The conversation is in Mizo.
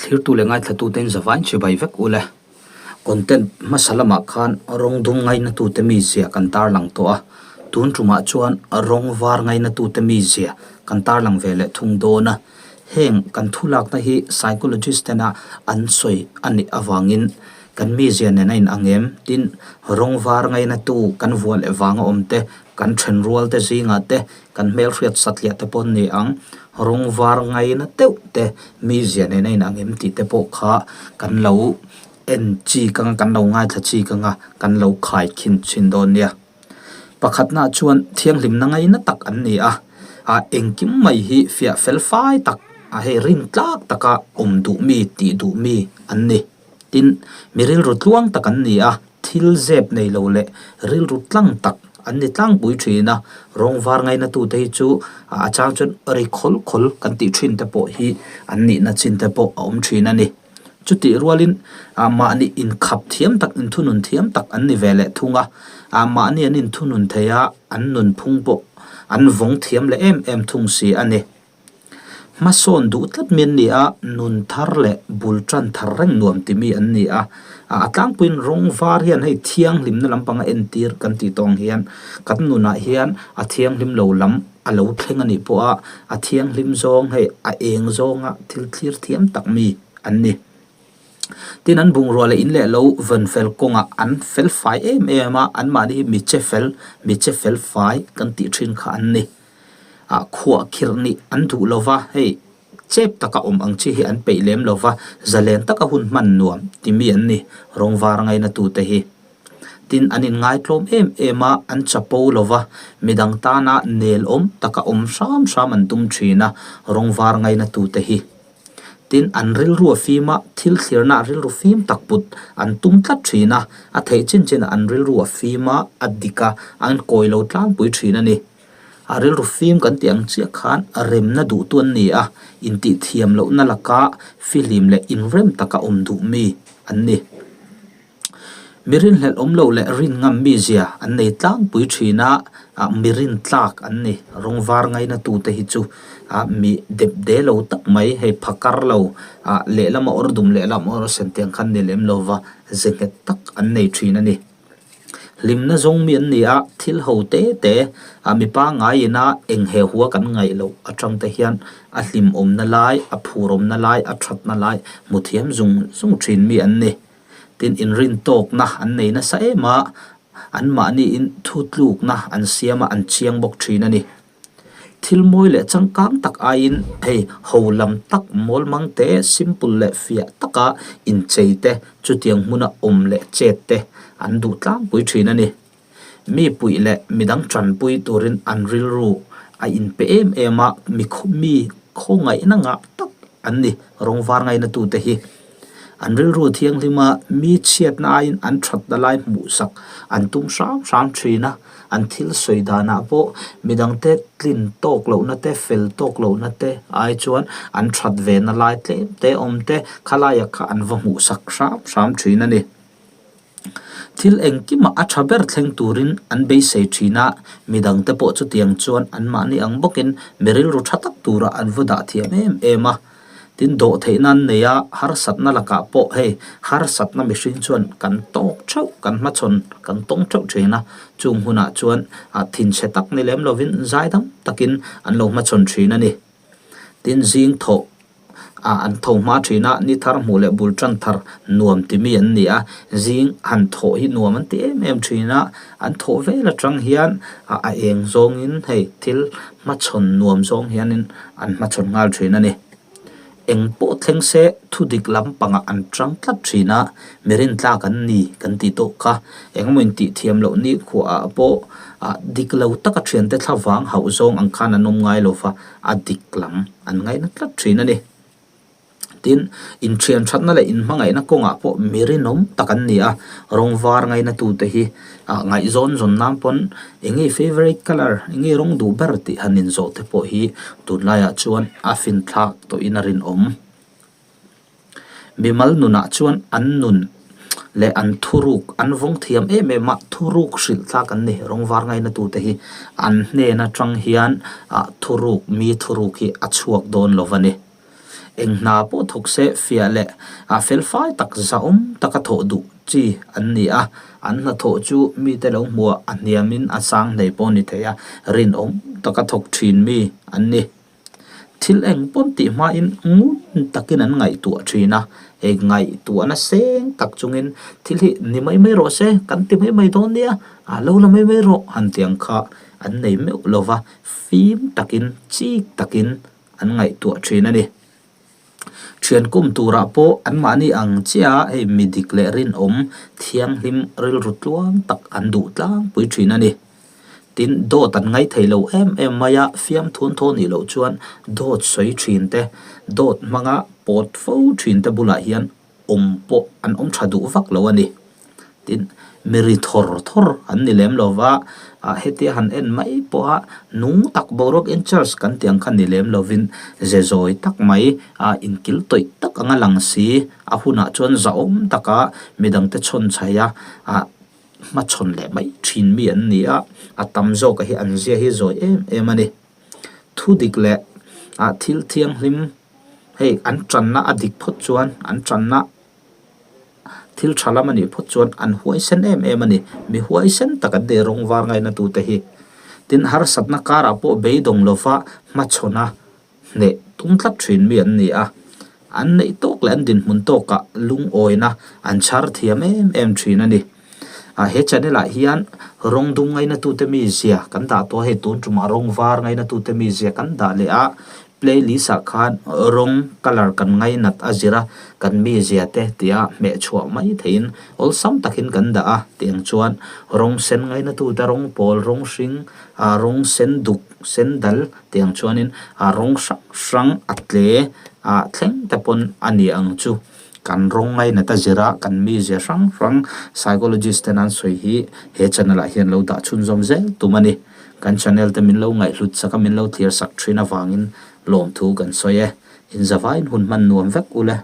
Thirtu leh ngaithlatute in zavain chibai vek u le. Content hmasa lamah khan rawng dum ngainatute mizia kan tarlang tawh a, tun tumah chuan rawng var ngainatute mizia kan tarlang ve leh thung dawn a. Heng kan thulakna hi psychologist tena an sawi a nih avangin kan mizia nen a inang em? Tin, rawng var ngainatu kan vuah leh vanga awm te, kan thenrual te zingah te, Kan hmelhriat satliah te pawh an ni ang, rawng var ngaina deuh te mizia nena inang em tih te pawh kha kan lo en chi kang a, kan lo ngaithla chi kang a, kan lo khai khin chhin dawn nia. Pakhatnaah chuan thianghlimna ngaina tak an ni a, ah engkim mai hi fiah fel fai tak a hei rin tlak taka awm duh mi tih duh mi an ni. Tin, mi rilru tluang tak an ni a, thil zep nei lo leh rilru tlang tak an ni tlangpui thin a, rawng var ngainatute hi chu a chang chuan ri khawl khawl kan tih thin te pawh hi an nihna chin te pawh a awm thin a ni. Chutih rualin mahni inkhap thiam tak, inthunun thiam tak an ni ve leh thung a, mahni an inthunun thei a, an nunphung pawh an vawng thiam leh em em thung si a ni. Hmasawn duh tlat mi an ni a, nun thar leh bul tan thar reng nuam ti mi an ni a. A tlangpuiin rawng var hian hei thianghlimna lampanga entir kan tih tawng hian kan nunah hian a thianghlim lo lam a lo thleng a nih pawh a, a thianghlim zawng hei a eng zawnga thil thlir thiam tak mi an ni. Tin an bungrua leh in leh lo vawn fel kawngah an fel fai em em a, anmahni hi mi che fel, mi che fel fai kan tih thin kha an ni. ah khuah khirh nih an duh lo va, hei chep taka awm ang chi hi an peih lem lo va, zalen taka hun hman nuam ti mi an ni, rawng var ngaina tute hi. Tin, an inngaitlawm em em a, an chapo lo va, midang tana nel awm taka awm hram hram an tum thin a, rawng var ngaina tute hi. Tin, an rilru a fim a, thil thlirna rilru fim tak put an tum tlat thin a, a theih chin chinah an rilru a fim a, a dik a, an kawi lo tlangpui thin a ni. A rilru fim kan tih ang chiah khan remna duhtu an ni a, intihthiam lohna laka fihlim leh inrem taka awm duh mi an ni. Mi rinhlelh awm loh leh rin ngam mi zia an nei tlangpui thin a, mi rin tlak an ni. Rawng var ngaina tute hi chu mi dep de lo tak mai, hei phakar lo, lehlam a awr dum lehlam a awr sen tiang khan ni lem lova ze nghet tak an nei thin a ni. Hlimna zawng mi an ni a, thil ho te te a mi pangngai ina eng he hua kan ngaih loh atang te hian a hlimawmna lai, a phurawmna lai, a thatna lai hmu thiam zung zung thin mi an ni. Tin, inrintawkna an nei nasa em a, anmahniin thutlukna an siam a, an chiang bawk thin a ni. Thil mawi leh changkang tak aiin hei ho lam tak mawl mang te, simple leh fiah taka inchei te, chutiang hmuna awm leh chet te an duh tlangpui thin a ni. Mi puih leh midang tanpui turin an rilru a inpe em em a, mi mi khawngaihna ngah tak an ni rawng var ngainatute hi. An rilru thianghlima mi chhiatna aiin an thatna lai hmuhsak an tum hram hram thin a, an thil sawi danah pawh midangte tlin tawk lohna te, fel tawk lohna te ai chuan an that vena lai tlem te awm te khalaiah kha an va hmuhsak hram hram thin a ni. Thil engkimah a tha ber thleng turin an beisei thin a, midangte pawh chutiang chuan anmahni ang bawkin mi rilru tha tak turah an va dah thiam em em a. Tin, dawhtheihna an nei a, harsatna lakah pawh hei harsatna mihring chuan kan tawk theuh, kan hmachhawn, kan tawng theuh thin a, chung hunah chuan thinchhe tak ni lem lovin zaidam takin an lo hmachhawn thin a ni. Tin, zing thawh ah an tho hma thin a, ni thar hmuh leh bul tan thar nuam ti mi an ni a, zing han thawh hi nuam an ti em em thin a, an thawh vel atang hian a eng zawngin hei thil hmachhawn nuam zawng hianin an hmachhawn nghal thin a ni. Eng pawh thleng se thu dik lampangah an tang tlat thin a, mi rintlak an ni kan tih tawh kha. Engemaw intih thiam loh ni khuaah pawh dik lo taka thiante thlavang hauh zawng ang khan an awm ngai lo va, a dik lam an ngaina tlat thin a ni. Tin, inthian thatna leh inhmangaihna kawngah pawh mi rinawm tak an ni a, rawng var ngainatute hi ah ngaihzawn zawn nan pawn eng nge favourite colour, eng nge rawng duh ber tih han inzawh te pawh hi tunlaiah chuan a finthlak tawhin a rinawm. Mimal nunah chuan an nun leh an thuruk an vawng thiam em em a, thuruk hrilh tlak an ni, rawng var ngainatute hi an hnen atang hian ah thuruk mi thuruk hi a chhuak dawn lo va ni. Eng hna pawh thawk se fiah leh a felfai tak zahawm taka thawh duh chi an ni a, an hnathawh chu mite lo hmuah a hniamin a sang hlei pawh a ni thei a, rinawm taka thawk thin mi an ni. Thil eng pawn tih hmain ngun takin an ngaihtuah thin a, hei ngaihtuahna seng tak chungin thil hi ni mai mai rawh se, kan ti mai mai dawn nia, a lo la mai mai rawh han ti ang kha an nei meuh lo va, fim takin chik takin an ngaihtuah thin a ni. Thian kum turah pawh anmahni ang chiah a hei mi dik leh rinawm thianghlim rilru tluang tak an duh tlangpui thin a ni. Tin, dawt an ngaih thei lo em em mai a, fiamthuan thaw nih loh chuan dawt sawi thin te, dawt hmanga pawt fo thin te bulah hian awm pawh an awm tha duh vak lo a ni. Tin, mi ri thawr thawr an ni lem lo va, ah hetia han en mai pawha nung tak boruak in church kan tih ang kha ni lem lovin ze zawi tak mai ah inkil tawih tak anga lang si a hunah chuan zahawm taka midangte chhawn chhaih a ah hmachhawn leh mai thin mi an ni a, a tam zawka hi an zia hi zawi em em a ni. Thu dik leh ah thil thianghlim hei an tanna a dik phawt chuan an tanna thil tha lam a nih phawt chuan an huaisen em em a ni. Mi huaisen tak an ni rawng var ngaina tute hi. Tin harsatna karah pawh beidawng lova hmachhawn a hneh tum tlat thin mi an ni a. An neih tawk leh an dinhmun tawkah lungawina an chhar thiam em em thin a ni. Ah he channel ah hian rawng dum ngaina tute mizia kan dah tawh a, hei tun tumah rawng var ngaina tute mizia kan dah leh a, playlist ah khan rawng colour kan ngainat a zir a, kan mizia te tia hmeh chhuah mai theihin awlsam takin kan dah a, tiang chuan rawng sen ngaina tute rawng pawl rawng hring ah rawng sen duk sen dal tiang chuanin ah rawng hrang hrang a tle ah thleng te pawn a ni ang chu. Kan rawng ngainat a zir a, kan mizia hrang hrang psychologist ten an sawi hi he channel ah hian lo dah chhunzawm zel tum a ni. Kan channel te min lo ngaihhlut sak a, min lo thlir sak thin avangin lawmthu kan sawi e. Inzavain hun hman nuam vek ule.